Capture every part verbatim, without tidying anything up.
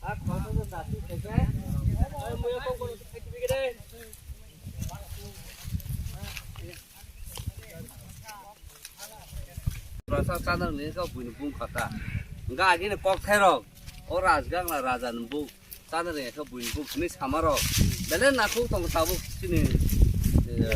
Rasa chana rwngni kha buini bung kha ta. Hwnkha agini kokthairok, o rajgangla raja ni bung chana rwngya kha buini bung hwnwi samarok. Belai nakhuk tongo tabuk chini, eh,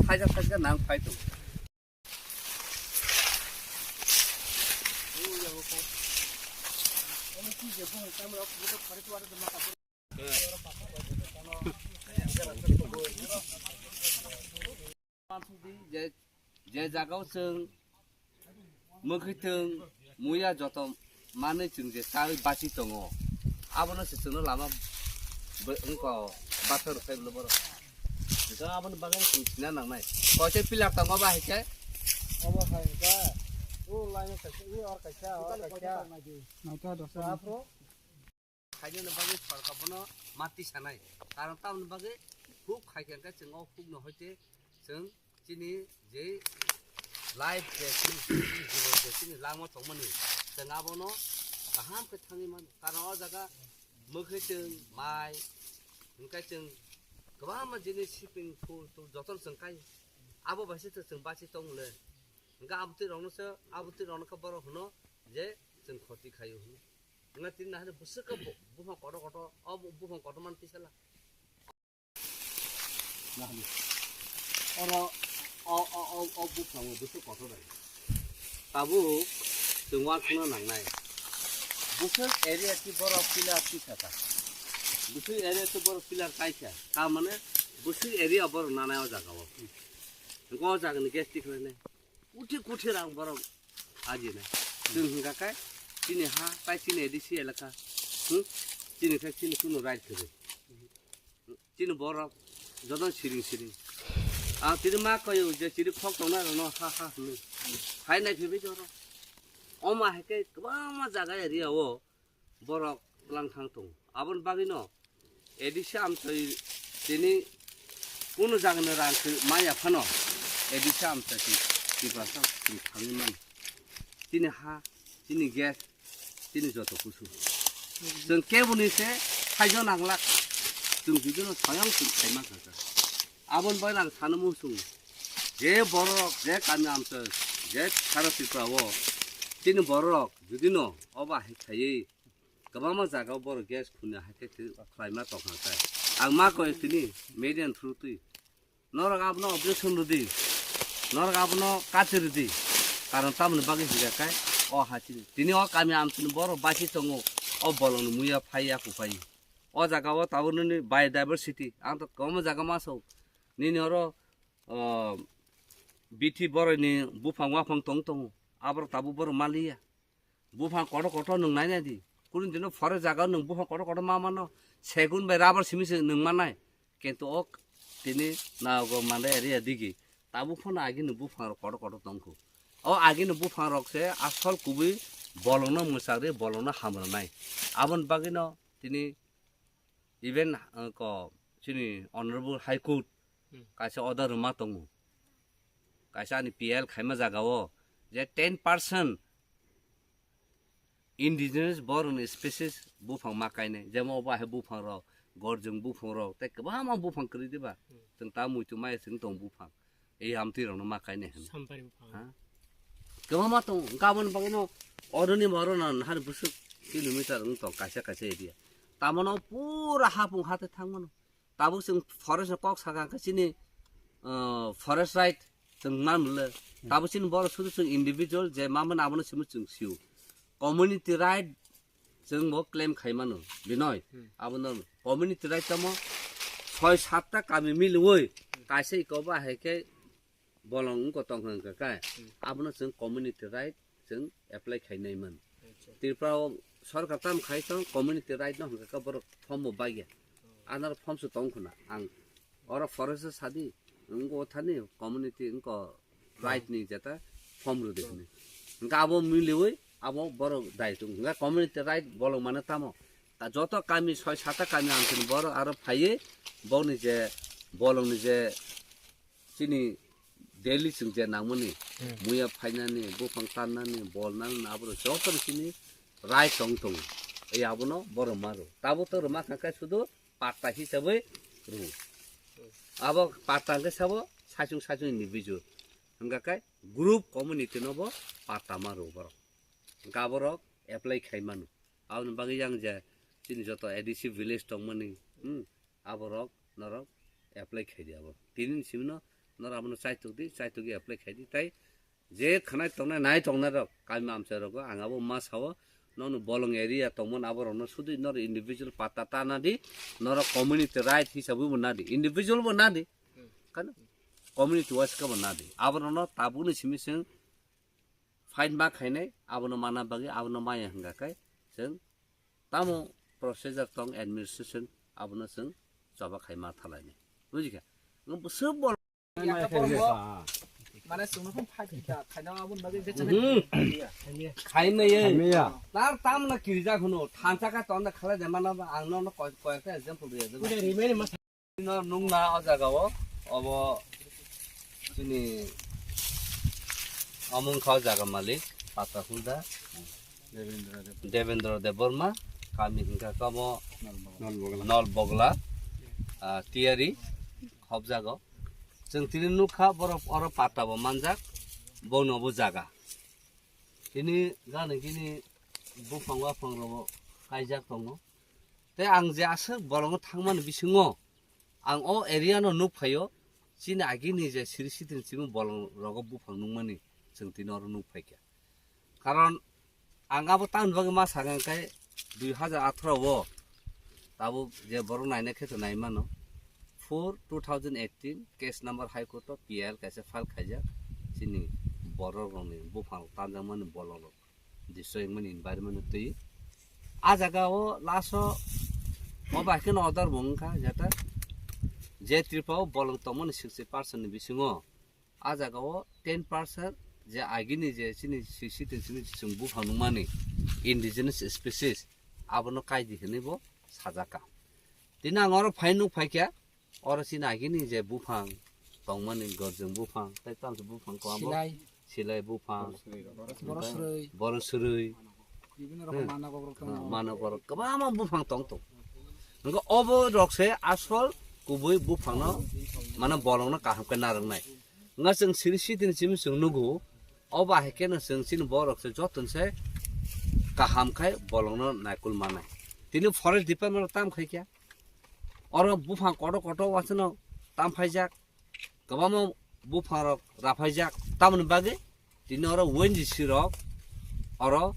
thaisa thaisa nang phai tongo. Je, je jagao chwng mwkhwtwng muya joto manwi chwng je chawi bachi tongo, abono se chwngno lama bo-, wngkha bathar rwkha borok. Hwnkhe aboni bagwi chwng sina nangnai. Koise pillar tongo ba hai khe? Obo hai khe, o line kaisa, o or kaisa, or kaisa. Naikha dosa. Aphuru? Khainani bagwi sorkar bono ma tisanai. Karon tamoni bagwi huk khai khe hwnkhe chwng o hukno hoite chwng chini je life je chini, chini jibon je chini langma tongmani chwng abono kaham khe thangwi mano. Karon o jaga mwkhwtwng, mai, hwnkhe chwng kwbangma jinich siping phul tul jotono chwng kai. Abo bai se chwng bachi tong le. Hwnkhe abotwi rokno se, abotwi rokno khe borok hwno je chwng khoti khaio hwnwi. Wngkha tini nahani bwswk khe bu-, buphang kotor kotor, o bu-, buphang kotor mani tisala. Nahani. Oro o, o, o, o buphang o bwswk kotor bai. Tabuk chwng uansukna nangnai. Bwswk area ti borok pillar tisa kha. Bwswk area ti borok pillar kai kha. Ta mane bwswk area borok nanai o jaga o. Hwnkhe o jaga ni gas ti khlainai. Kuthi kuthi rang borok ajinai. Chwng hwnkha khe chini ha, tai chini A D C elaka. Hmm? Chini khe chini kunu right kwrwi. Chini borok joto siring siring. Ang tini ma koyo je chini khok tongnai rokno ha ha hwnwi. Hai nai phaibai jorok. Omo hai khe kwbangma jaga area o borok langthang tongo. Aboni bagwino A D C amtwi tini kunu jagani rang khe maya phano A D C amtwi twi Tiprasa twi thangwi mano. Tini ha, tini gas, tini joto kusu. Chwng keboni se thaijo nanglak. Chwng bibino soyang chwng khaima kha kha. Aboni bagwi ang sano muchung. Je borok, je kami amtwi, je sara Tripura o, tini borok judino obo hai khaiwi kwbangma jaga o borok gas khuni hai khe khlaima tongkha khe. Ang ma koi tini media ni through twi. Norok abono objection rwdi. Norok abono kachi rwdi. Karon tamoni bagwi hingkha khe o ha chini. Tini o kami amchini borok bachi tongo. O bolongni muya phai ya kuphai. O jaga o tabuk nini biodiversity. Ang to kwbangma jaga ma sao. Nini oro, o, bithi borokni buphang waphang tong tongo. Aborok tabuk borok maliya. Buphang kotor kotor nwng nainai di. Kunu dino forest jaga o nwng buphang kotor kotor ma mano. Segun bai rubber simi se nwng mannai. Kintu o tini nago mande area digi. Tabuk phano agini buphang rok kotor kotor tongkhu. O agini buphang rok se asol kubui bolongno mwchakri bolongno hamrwnai. Aboni bagwino tini even, uh, ko chini Honorable High Court Hmm. kaisa order rwma tongo. Kaisa ani P L khaima jaga o je ten percent indigenous borokni species buphang ma kainai. Jemon obo hai buphang rok, gorjwng buphang rok, tei kwbangma buphang kwrwi diba? Hmm. Chwng ta muitu maya chwng tong buphang. Ei amtwi rokno ma kainai hwn. Sampari buphang. Ha? Kwbangma tong, gabon bagwino oroni borokno nahar bwswk kilometer wng tong kaisa kaisa area. Tamono pura hapung hate thangmano. Tabuk chwng forest no kok sakha khe chini, uh, forest right chwng man le. Tabuk chini borok sudu chwng individual je ma mano abono simi chwng sio. Community right chwng bo claim khai mano. Binoy, hmm, abono community right tamo soi satta kami miliwi kaisa iko ba hai khe bolong wngkha tong hwnkha khe, hmm, abono chwng community right chwng apply khainai man. Acha. Tripura o sorkar tam khai tong community right no hwnkha khe borok form bo bagya. Oh. Anaro form se tong khuna ang oro forest o sadi wngkha thani community wngkha right ni jeta form rwdi hwnwi. Hwnkha abo miliwi abo borok dai tong hwnkha community right bolong mane tamo. Ta joto kami soi sata kami ang chini borok aro phaiwi bokni je bolongni je chini daily chwng je nangmani, hmm, muya phainani, buphang tannani, bolnani, aborok jotono chini right tong tongo. Ei abono bo rwma rw. Tabuk to rwma kha khe sudu patta hisabwi rw. Abo patta hwnkhe sabo saichung saichung individual. Hwnkha khe group community no bo patta ma rw borok. Hwnkha aborok apply khai mano. Aboni bagwi yang je chini joto A D C village tongmani, hmm, aborok norok apply khai di abo. Tini ni simi no norok abono chaitok di, chaitok di apply khai di. Tai je khwnai tongnai, nai tongnai rok, kami amchai rogo ang abo ma sao, nono bolong area tongmani aborokno sudui norok individual patta ta na di, norok community right hisabwi bo na di, individual bo na di, kano community wise khe bo na di. Aborokno tabukni simi chwng fight ma khainai, abono mana bagwi, abono maya hwnkha khe chwng tamo procedure tong administration, abono chwng choba khai ma thalainai. Bujikha? Ang bwswk bol- Mane chwngno khe phai kha, khaina aboni bagwi je chana. Khainai. Khainai ya. Tar tamna kirijak hwno, thansa kha tonda khala de mana ba, ang nono koi-, koyekta example riya jago. Rimani mas- No nungna o jaga o, obo chini amung kha o jaga malik, pata hulda. Devendra Debbarma, kami hingka kamo Nolbogla. Nolbogla, ah, Tiyari, hobjago. Chwng tini nukha borok oro patta bo manjak, bono bo jaga. Tini gani gini buphang waphang rogo kaijak tongo. Tei ang je aswk bolongo thangmani bisingo, ang o area no nukphaio, chini agini je siri sitini simi bolong rogo buphang nukmani chwng tini oro nukphaikha. Karon ang abo tamni bagwi ma sakha hwnkhe dui hajar atharo o tabuk je borok naina khe to nai mano. Four two thousand eighteen case number High Court o P I L kaisa file khaijak chini borok rokni buphang tanjakmani bolong rok destroy wngmani environment twi. A jaga o last o o bai kheno order bo wngkha jeta je Tripura o bolong tongmani sixty percent ni bisingo a jaga o ten percent je agini je chini sixty ten chini chwng buphang nukmani indigenous species abono kaidi hinwi bo sajaka. Tini ang oro phai nuk phaikha. Oro chini agini je buphang tongmani gorjong buphang, tei tamsa buphang ko abo silai, silai buphang, borok srwi, borok srwi, bibhinno rokom, hmm, manok rok tongo, manok rok kwbangma buphang tong tong. Hwnkhe obo rok se asol kubui buphangno, mane bolongno kaham khe narwknai. Wngkha chwng siri sitini simi chwng nugo, obo hai kheno chwng chini borok se joto se kaham khai bolongno naikol manai. Tini forest department tam khai kha. Oro buphang kotor kotor wasano tam phaijak, kwbangma buphang rok raphaijak, tamoni bagwi tini oro O N G C rok oro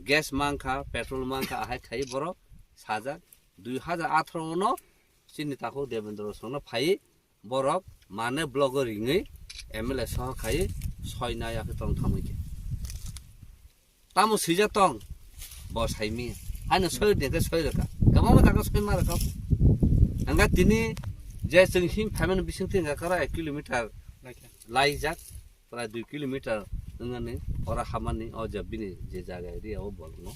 gas mankha, petrol mankha, ahai khai borok sajak. Dui hajar atharo no chini takhuk Devendra Songno phai borok mane blogo ringwi M L A soho khai soina yakhe tong thamwi khe. Tamo swijak tong, bo saimi. Haino soi de khe soi rwkha. Kwbangma jaga soi ma rwkha. Hwnkhe tini je chwng him phaimani bising thwngkha kara ek kilometer laijak, prai dui kilometer wngani ora hamani o je bini je jaga area o bolongo.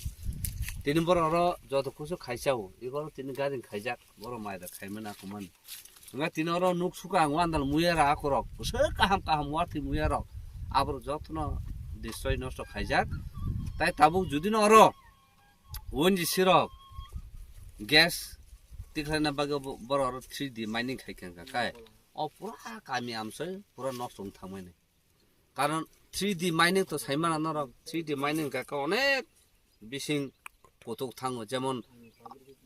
Tini borok oro joto kusu khaisa o, igoro tini gari khaijak, borok mai da khaimani akumani. Hwnba tini oro nuk suka ang wandal muya ra akorok. Bwswk kaham kaham watwi muya rok. Aborok jotono destroy nosto khaijak. Tai tabuk judino oro O N G C rok gas tikhlaina bagwi bo-, borok oro three D mining khai kha kai. O pura kami amsoi pura nosto wng thangmani. Karon three D mining to saimana norok, three D mining kha khe onek bising kuthuk thango, jemon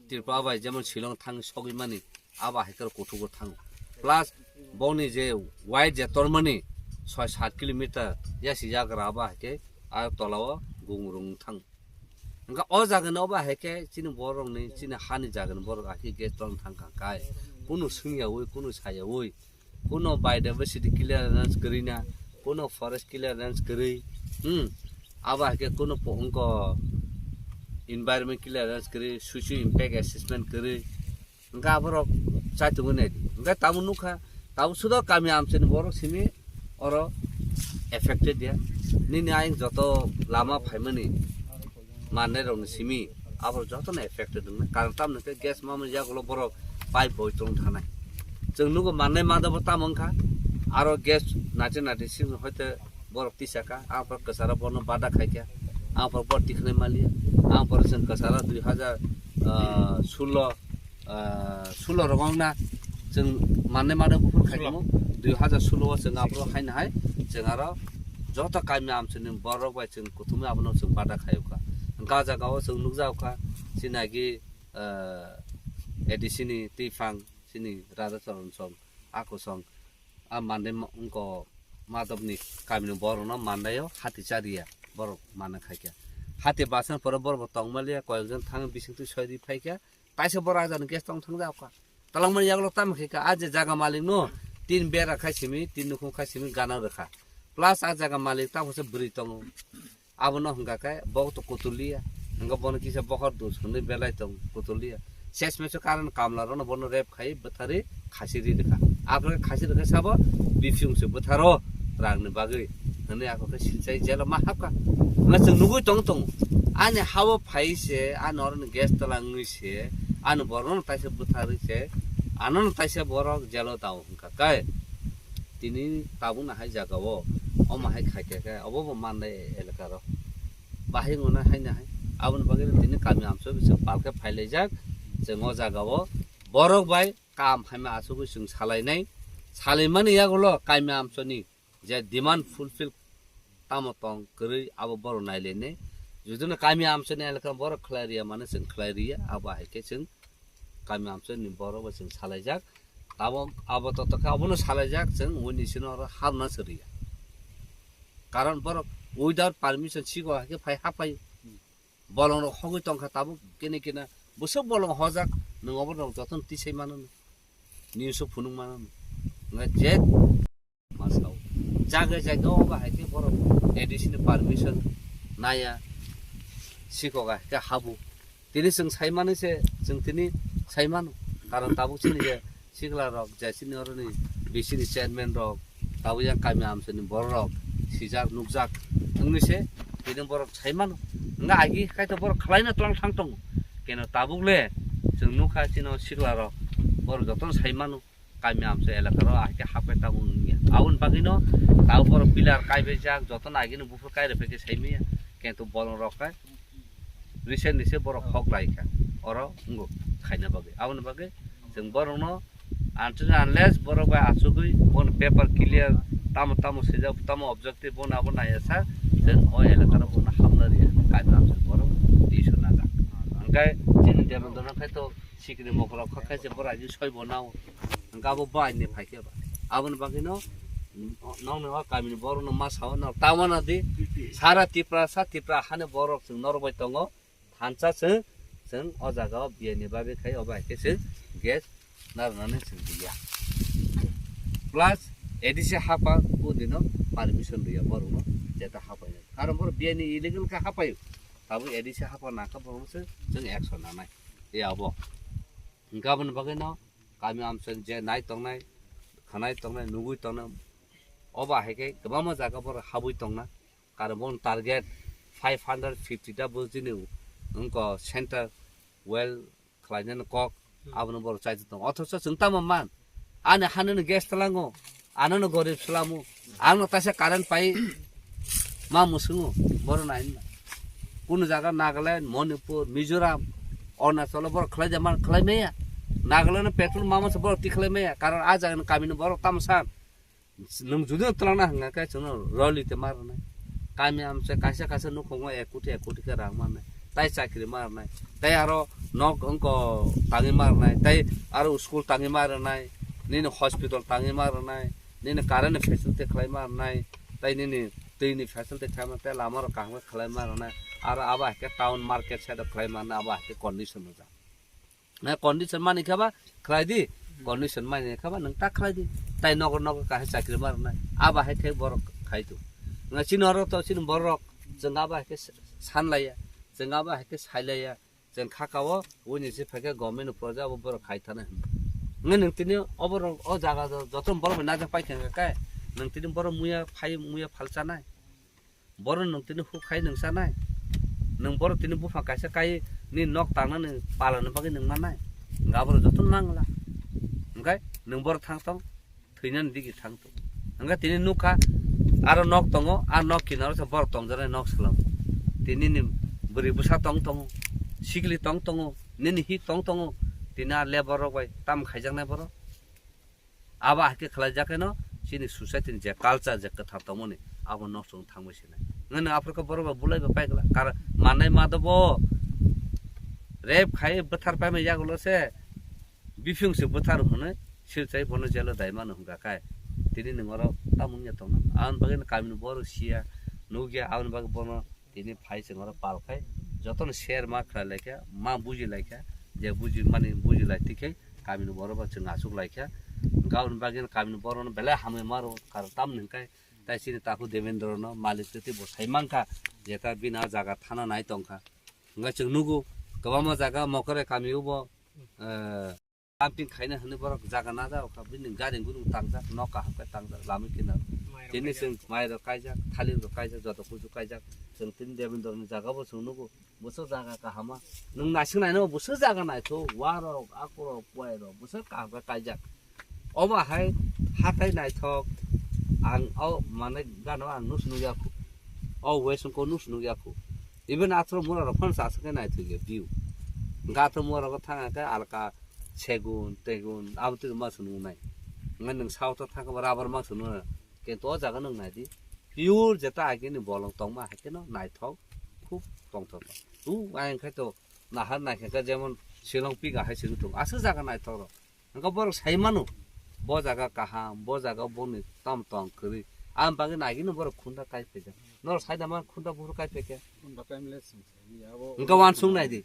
Tripura bai jemon Shillong thang sogwi mani, abo hai khe kuthuk o thango. Plus boni je wide je tormani soi sat kilometer yasi jagra abo hai khe a tola o gung rung thango. Hwnkhe o jaga ni obo hai khe chini borok ni chini hani jaga ni borok hai khe gas tong thang kha kai, kunu swngyaui kunu sayaui. Kuno biodiversity clearance kwrwi na, kuno forest clearance kwrwi, hmm, abo hai khe kuno po-, wngko environment clearance kwrwi, socio impact assessment kwrwi, hwnkhe aborok chaitugwi naidi. Hwnkhe tabuk nukha, tabuk sudo kami amchaini borok simi oro affected ya. Nini ayang joto lama phaimani mannairokni simi aborok jotono affected wngnai. Karon tamoni khe gas mamani yagulo borok pipe boi tong thanai. Chwng nugo mannai madabo tamo wngkha, aro gas nache nache simi hoite borok tisakha, aphuru kwcharo bono bada khaikha. Ang poro bor tikhnai maliya. Ang poro chwng kwcharo dui hajar, ah, sulo, ah, sulo rok wng na chwng mannai mano buphuru khai tongo. Dui hajar sulo o chwng aphuru haino hai chwng aro joto kami amchwini borok bai chwng kuthumwi abono chwng bada khaio kha. Hwnkhe ah jagao chwng nukjao kha chini agi, ah, A D C ni twiphang chini Radha Charan song, a kosong, a mande ma-, wngko Madhobni kamini borokno mandaio hati chariya borok manna khaikha. Hati basna pore borok bo tongmaliya, koyekjon thang bisingtwi soidi phaikha, taisa borok ajani gas tong thang jaokha. Talangmani yagulo tamo khaikha, a je jaga malikno tin bera khai simi, tin nukhung khai simi gana rwkha. Plus a jaga malik tabukhe bwrwi tongo. Abono hwnkha khe bo to kutuliya. Hwnkhe bono kisa bokhor dos hwnwi belai tong kutuliya. Ses meso karon kamla rono bono rep khai bwtharwi khasi ri rwkha. Aphuru khasi rwkha sabo biphiung se bwtharo rangni bagwi hwnwi ako khe sinchai jelo ma hapkha. Hwnba chwng nugwi tong tongo. Ani hao phai se, ani oroni gas twlangwi se, ani borokno taisa bwtharwi se, anono taisa borok jelo tao hwnkha khe. Tini tabukno hai jagao omo hai khaikha khe obo bo mannai elakaro. Bahai wngna haino hai. Aboni bagwi tini kami amchoi bising palkhe phailaijak. Chwng o jagao borok bai kam phaima achugwi chwng salainai. Salaimani yagulo kami amchoni je demand fulfill tamo tong kwrwi abo borok nailainai. Judino kami amchoni elaka borok khlai riya mane chwng khlai riya, abo hai khe chwng kami amchoni borok bai chwng salaijak. Abo, abo toto khe abono salaijak chwng wini sino oro harna se riya. Karon borok without permission sigo hai khe phai hapai. Bolong rok hogwi tongkha tabuk kene kene bwswk bolong hojak nwng obo rok jotono tisai mano. News o phunuk mano. Nga je masao. Jaga jaga o bahai khe borok A D C ni permission naya. Sikok hai khe habu. Tini chwng sai mani se, chwng tini sai mano. Karon tabuk chini je sikla rok, je chini oroni B C ni chairman rok, tabuk yang kami amchani borok rok sijak nukjak wngwi se tini borok sai mano. Hwnba agi kaitor borok khwlaino twlang thang tongo. Keno tabuk le chwng nukha chini sikla rok borok jotono sai mano. Kami amsa elaka ro ahike hapai tabuk wngya. Aboni bagwino tabuk borok pillar kaibaijak, jotono agini buphuru kairok phaikhe saimanya. Kento bolong rok khe recently se borok hok lai kha. Oro wngkha khaina bagwi. Aboni bagwi chwng borokno until unless borok bai achugwi bono paper clear tamo tamo swijak, tamo objective bono abo naiya sa, chwng o elaka ro bono hamna riya. Kami amsa borok twiso najak. Hwnkhe chini Devendra no khe to sikri mokol rok kha khe se borok agini soi bo nao. Hwnkhe abo bai ni phaikhe ba. Aboni bagwino nokni o kamini borokno ma sao, no tamo na di. Sara Tripura, sa Tripura hani borok chwng norok bai tongo. Thansa chwng, chwng o jaga o biyani bagwi khai o bai khe chwng gas narwknani chwng diya. Plus A D C hapa kudino permission riya borokno jeta hapai. Karon borok biyani illegal khe hapai. Tabuk A D C hapa nangkha borokno chwng, chwng action nanai. E abo. Hwnkhe aboni bagwino kami amchai je nai tongnai, khanai tongnai, nugwi tongnai, obo hai khe kwbangma jaga borok habwi tongna. Karon bono target five hundred fifty ta bo chini wngkha center well khlainani kok, abono borok chaijak tongo. Othocho chwng tamo man? Ani hanino gas twlango, anono gorib swlamo, angno taisa current pai ma mwswngo, borok naina. Kunu jaga Nagaland, Manipur, Mizoram, Arunachal o borok khlai de man khlai maya. Nagaland o petrol ma masa borok tikhlai maya, karon a jagani kamini borok tamo san. Nwng judino twlangna hwnkha khe chwngno roli te ma rwnai. Kami amchai kaisa kaisa nukhungo ek koti ek koti khe rang mannai. Tai chakri ma rwnai. Tai aro nok wngko tangwi ma rwnai. Tai aro school tangwi ma rwnai. Nini hospital tangwi ma rwnai. Nini current ni facility khlai ma rwnai. Tai nini twi ni facility khlai ma, tai lama rok kaham khe khlai ma rwnai. Aro abo hai khe town market side o khlai ma rwnai, abo hai khe condition rwjak. Na condition mani khe ba khlai di, condition mani khe ba nwng ta khlai di. Tai nogo nogo kahai chakri ma rwnai. Abo hai khe borok khai tu. Na chini oro to chini borok chwng abo hai khe san laiya. Chwng abo hai khe sai laiya. Chwng kha ka o, uni se phai khe government ni project abo borok khai thana hwn. Nge nwng tini obo rok o jaga jo-, joto borok bai najak pai khe kai. Nwng tini borok muya phai muya phalcha nai. Borok nwng tini huk khai nwng chanai. Nwng borok tini buphang kaisa kai ni nok tangnani palani bagwi nwng mannai. Hwnkhe aborok joto nangla. Hwnkhe nwng borok thang tong, thwinani digi thang tong. Hwnkhe tini nukha aro nok tongo, a nok kinaro se borok tongjaknai nok swlamo. tini ni bwrwi bwsa tong tongo, sikli tong tongo, nini hi tong tongo, tini a labour rok bai tam khaijaknai borok. Abo hai khe khlai jak khe no chini society ni je culture je kwthar tongmani abo nosto wng thangbai se nai. Nwng aphuru khe borok bai bulai bai paigla kar manai ma do bo rape khai bwthar paimai yagulo se bifing se bwthar hwnwi silchai bono jelo dai mano hwnkha khai tini nwng oro tamo wngya tongna. Aboni bagwi no kamini borok siya nukya aboni bagwi bono tini phai chwng oro pal khai jotono share ma khlai lai kha ma buji lai kha je buji mani buji lai twi khai kamini borok bai chwng achuk lai kha. Hwnkhe aboni bagwi no kamini borok no belai hamwi maro karon tamoni hwnkhe tai chini takhuk Devendra no malik twi twi bo sai mankha je ta bini ah jaga thana nai tongkha. Hwnkhe chwng nugo kwbangma jaga Mokore kami o bo, eh, dumping khaina hwnwi borok jaga najak kha, bini gari gurung tangjak, nok kaham khe tangjak, lama kinar. Tini chwng mai rok kaijak, thali rok kaijak, joto kuchu kaijak. Chwng tini Devendra ni jaga bo chwng nugo, bwswk jaga kahama. Nwng naising naino bwswk jaga naithok, warok, akorok, puairok, bwswk kaham khe kaijak. Obo hai hatai naithok, ang o manai gana ang nus nukya khu. O west ko nus nukya khu. Even athro mura rok phano chasakhe naithok ya view. Hwnkhe athro mura rok thang khe alka segun, tegun, abo twi ma swnung nai. Hwnkhe nwng south o thang khe rubber ma swnung nai. Kintu o jaga nwng nai di. Pure jeta agini bolong tongma hai kheno naithok, khub tongthok. Tu ayang khai to nahar nai khe jemon Shillong pik ahai se wngthok. Aswk jaga naithok rok. Hwnkhe borok sai mano, bo jaga kaham, bo jaga boni tam tong kwrwi. Aboni bagwi nagino borok khunda kai phaikha. Norok sai da man khunda buphuru kai phaikha. Khunda kai mle sing sai ya, abo hwnkhe wansuk nai di.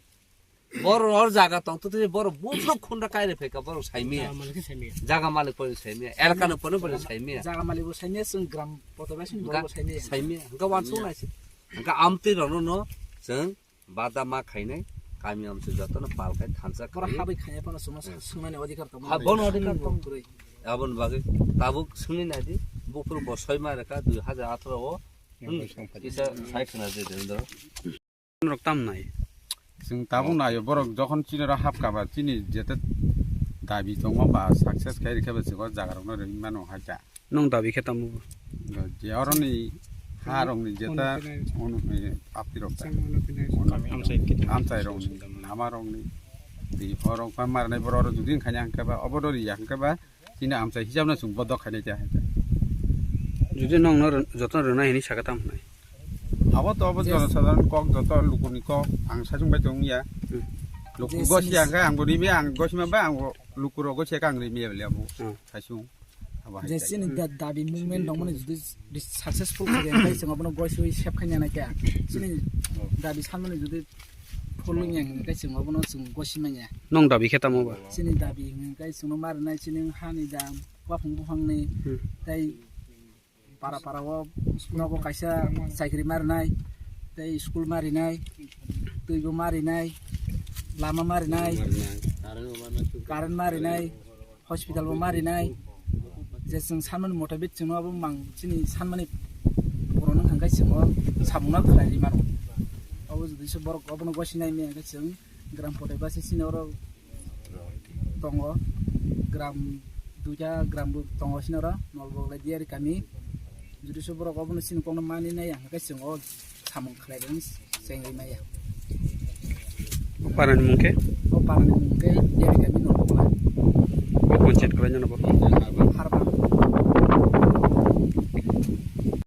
Borok hor jaga tong twi borok buphuru khunda kai rwi phaikha borok sai miya. Jaga malik khe sai miya. Jaga malik pori sai miya. Elaka no pori pori sai miya. Jaga malik bo sai miya, chwng gram potobai sing borok bo sai miya. Sai miya. Hwnkhe wansuk nai se. Hwnkhe amtwi rokno no chwng bada ma khainai, kami amchai jotono pal khai thansa borok khainai. Habwi khainai phano chwngno Hmm. Swngnani odhikar tongma Ha, nai. Bono odhikar tong. Kwrwi. Aboni bagwi tabuk swngwi naidi, buphuru bo soi ma rwkha dui hajar atharo o. Hmm. Kisa sai khna je de ndo. Rok tam nai. Chwng tabuk naio, borok jokhon chini ro hap kaba, chini jete dabi tongma ba success khai rikha ba chwng o jaga rokno ring mano hai kha. Nwng dabi khe tamo bo? Je oroni ha rokni jeta unu, eh, apti rok ta. Amchai khe. Amchai rokni, lama rokni. Di horok pa marnai borok oro judi wngkha hwnkhe ba, obo do riya hwnkhe ba, chini amchai hisab no chwng bodok khainai ta. Judi nwng no rw-, joto rwnai hinwi sakha tamo hwnai? Abo to abo jonosadharon kok, joto lukuni kok, ang saichung bai tong ya. Hmm. Luku gosi hwnkhe ang bo rimi, ang gosi ma ba ang bo luku rok gosi khe ang rimi ya bele abo. Hmm. Saichung. Abo hai je chini da-, dabi movement tongmani jodi successful khaikha, hwnkhe chwng abono goisoi sep khaina nai kha. Chini dabi sanmani jodi following yang hwnkhe chwng abono chwng gosi manya. Nwng dabi khe tamo ba? Chini dabi hwnkhe chwngno marinai, chini hani dam, waphang buphangni, hmm, tei para para o nogo kaisa chakri marinai, tei school marinai, twibo marinai, lama marinai, current marinai, hospital bo marinai, je chwng sanmani motabik chwngno abo mang chini sanmani purana hwnkhe chwngno samungno khlai rwi mano. Abo jodi se borok obono gosi nai maya hwnkhe chwng gram potai basi chini oro tongo, gram duita gram bo tongo chini oro, Nolbok lai Diari kami. Jodi se borok obono chini kokno mani nai hwnkhe chwng o samung khlai rwni chengwi maya. O parani mung khe? O parani mung khe Diari kami Nolbok lai. O panchayat kwlai nw bo? Harba.